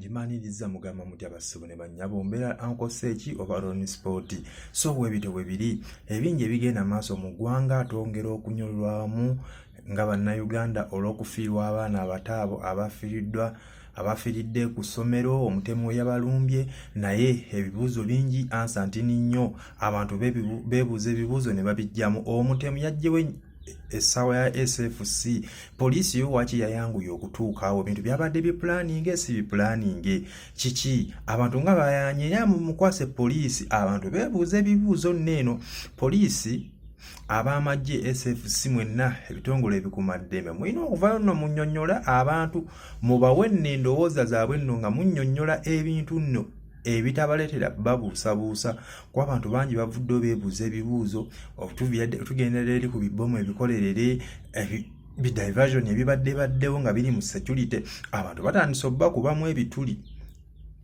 ngimaniriza mugamba mutya bassebo ne bannyabo mbeera Uncle Seki oba Ron Sport. So webito webiri ebingi ebigenda maaso mu ggwanga, twongera okunyolwamu nga bannayuganda olw'okufiirwa abaana abato abo abafiiriddwa abafiiridde ku ssomero omutemu we yabalumbye. Naye ebibuuzo bingi, ansa ntini nnyo. Abantu beebuuza ebibuuzo ne babiggyamu. Omutemu yaggyewo essaawa ya SFC, poliisi yo waki yayanguye okutuukaawo? Ebintu byabadde bipulaninge, si bipulaninge, kiki? Abantu nga bayanye era mumukwase poliisi. Abantu beebuuza ebibuuzo nno eno poliisi, ab'amagye, SFC, mwenna ebitongole ebikumaddembe mulina okuvayo nno munnyonnyola abantu, mubawe nno endowooza zaabwe nno nga munnyonnyola ebintu nno ebitabaleetera babuusabuusa, kuba abantu bangi bavuddeyo beebuuza ebibuuzo. Tugendera eri ku bibomu ebikolerere, bidiversion ebibadde baddewo nga biri mu security. Abantu batandise obbakubamu ebituli.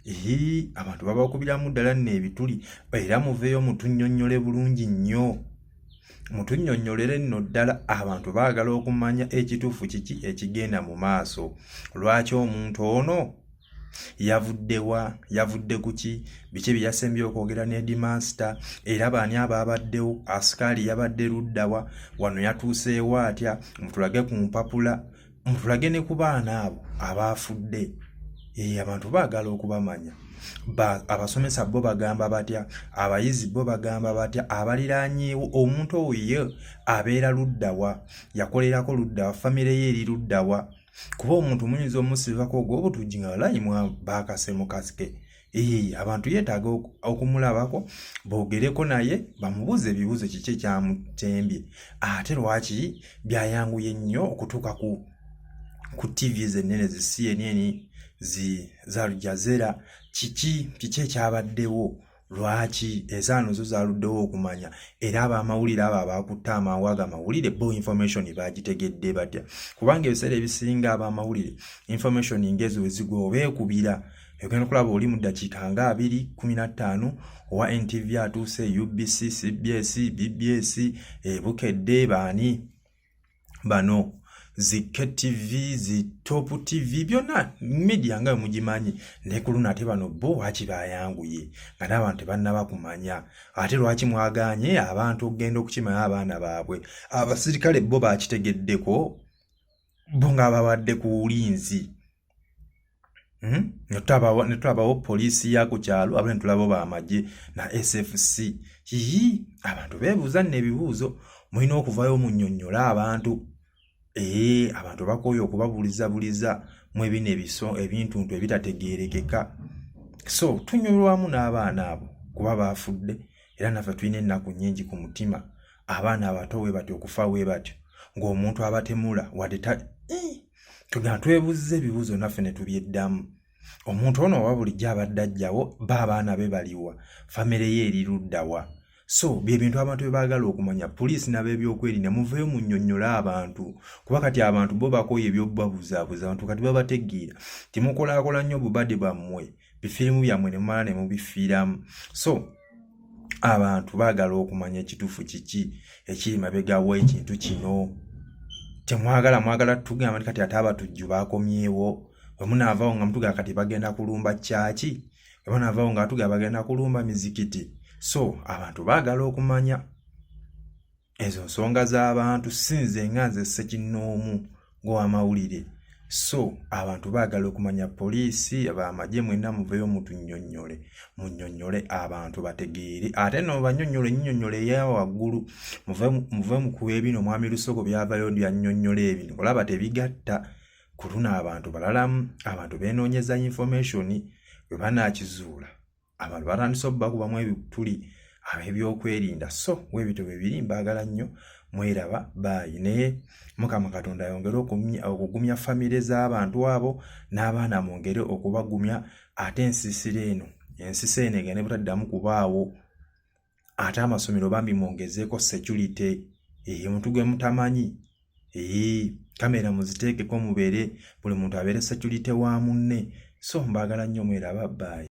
Ii, abantu babakubiramu ddala nno ebituli. Era muveeyo mutunnyonnyole bulungi nnyo, mutunnyonnyolere nno ddala. Abantu baagala okumanya ekituufu kiki ekigenda mu maaso. Lwaki omuntu ono yavuddewa? Yavudde ku ki? Biki bye yasembye okwogera ne headmaster? Era baani abaabaddewo? Asikaali yabadde luddawa? Wano yatuuseewo atya? Mutulage ku mpapula, mutulage ne ku baana abo abaafudde. Ee, abantu baagala okubamanya. Abasomesa bo bagamba batya? Abayizi bo bagamba batya? Abaliraanyeewo, omuntu oyo ye abeera luddawa? Yakolerako luddawa? Famire ye eri luddawa? Kuba omuntu muyinza omusibako ogw'obutujju nga walayi baakase mu kasike. Ee, abantu yeetaaga okumulabako, boogereko naye, bamubuuze ebibuuzo: kiki ekyamutembye, ate lwaki byayanguye nnyo okutuuka ku TV ennene, zi CNN, zi za Aljazeera? Kiki ekyabaddewo? Lwaki ezaano zo zaluddewo okumanya? Era abamawulire abo abakutte amangu ago amawulire, bo information bagitegedde batya? Kubanga ebiseera ebisinga abamawulire information ng'ezo wezigwa obeekubira, ogenda okulaba oli mu ddakiika nga 2 15 owa NTV atuuse, UBC, CBS, BBS, Bukedde, baani bano, zi KTV, zi Top TV, byonna media nga mugimanyi. Ne ku luno ate bano bo lwaki bayanguye nga n'abantu tebannaba kumanya? Ate lwaki mwagaanye abantu okugenda okukimanya abaana baabwe? Abasirikale bo bakitegeddeko, bo nga babadde ku bulinzi? Ne tulabawo poliisi ya ku kyalo, abe ne tulabawo bamagye na SFC. Yii, abantu beebuuza nno ebibuuzo. Mulina okuvayo munnyonnyole abantu. Ee, abantu bakooye okubabulizabuliza mu ebino ebiso ebintuntu ebitategeerekeka. So tunyolwamu n'abaana abo kuba baafudde, era naffe tulina ennaku nnyingi ku mutima. Abaana abato we batyo okufa we batyo ng'omuntu abatemula wadde ta tugenda twebuuziza ebibuuzo naffe ne tubyeddamu. Omuntu ono oba bulijjo abadde ajjawo ba abaana be baliwa? Famire ye eri luddawa? So bye bintu abantu bye baagala okumanya. Poliisi n'ab'ebyokwerinda, muveeyo munnyonnyole abantu, kuba kati abantu bo bakooye ebyobubabuzaabuza. Abantu kati babategeera, timukolaakola nnyo obubadde bwammwe, bifirimu byammwe ne mumala ne mubifiiramu. So abantu baagala okumanya ekituufu kiki ekiri mabega w'ekintu kino. Temwagala, mwagala tugamba nti kati ate abatujju bakomyewo. Bwe munaavaawo nga mutugamba kati bagenda kulumba kyaki, bwe munaavaawo nga tugamba bagenda kulumba mizikiti. So abantu baagala okumanya ezo nsonga z'abantu, si nze nga nze ssekinnoomu ng'owamawulire. So abantu baagala okumanya. Poliisi, bamagye, mwenna muveeyo mutunnyonnyole, munnyonnyole abantu bategeere. Ate no bannyonnyole ennyonnyole eya waggulu. Muve mu kuba ebino mwami Lusogo byavayo byannyonnyola ebino, olaba tebigatta. Ku luno abantu balalamu, abantu beenoonyeza information bwe banaakizuula. Abantu batandise obbakubamu ebituli ab'ebyokwerinda. So webito bwe biri. Mbaagala nnyo, mweraba, baayi. Naye Mukama Katonda ayongere okugumya famire z'abantu abo n'abaana, mwongere okubagumya. Ate ensiisira eno, ensisa eno egende butaddamu kubaawo. Ate amasomero bambi mwongezeeko security. Ee, omuntu gwe mutamanyi, ee, kamera muziteekeko, mubeere buli muntu abeere security wa munne. So mbaagala nnyo, mweraba, baayi.